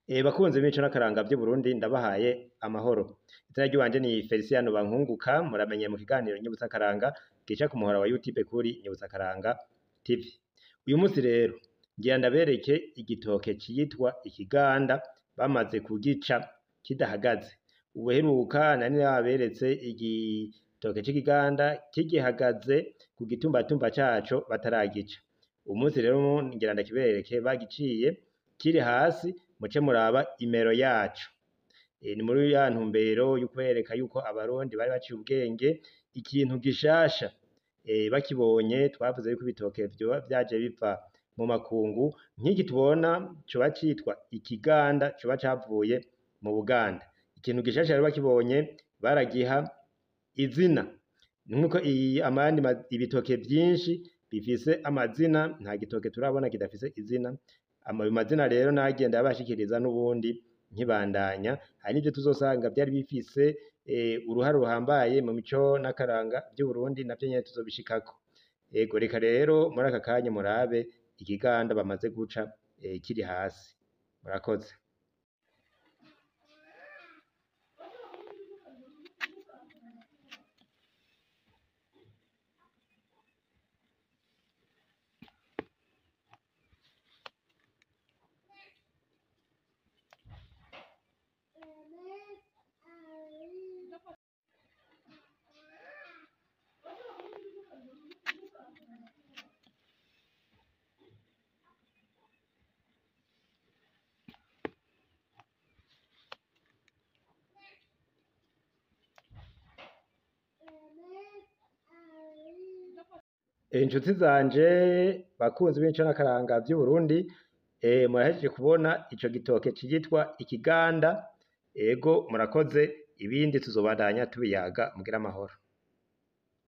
Bakunzi b'imico n'akaranga vy'Uburundi, ndabahaye amahoro. Izina ry'iwanje ni Feliciano Bankunguka, muramenye mu kiganiro Nyibutsa Akaranga gica ku muhora wa YouTube kuri Nyibutsa Akaranga TV. Uyu musi rero ngira ndabereke igitoke citwa ikiganda bamaze kugica kidahagaze. Ubuheruka nari naberetse igitoke c'ikiganda kigihagaze ku gitumbatumba caco bataragica. Uyu musi rero ngira ndakibereke bagiciye kiri hasi, muce muraba imero yaco. Ni muri ya ntumbero yo kwereka yuko Abarundi bari baciye ubwenge, ikintu gishasha bakibonye. Twavuze yuko ibitoke vyoba vyaje biva mu makungu, nk'iki tubona coba citwa ikiganda coba cavuye mu Buganda. Ikintu gishasha rero bakibonye baragiha izina, nkuko amandi ibitoke vyinshi bifise amazina, nta gitoke turabona kidafise izina. Ayo mazina rero nagenda abashikiriza n'ubundi nkibandanya, hari n'ivyo tuzosanga vyari bifise uruhare ruhambaye mu mico n'akaranga vy'Uburundi, navyo nyene tuzobishikako. Ego, reka rero muri aka kanya murabe ikiganda bamaze guca kiri hasi. Murakoze. Inshuti zanje, bakunzi b'imico n'akaranga vy'Uburundi, murahejeje kubona ico gitoke citwa ikiganda. Ego, murakoze, ibindi tuzobandanya tubiyaga. Mugire amahoro.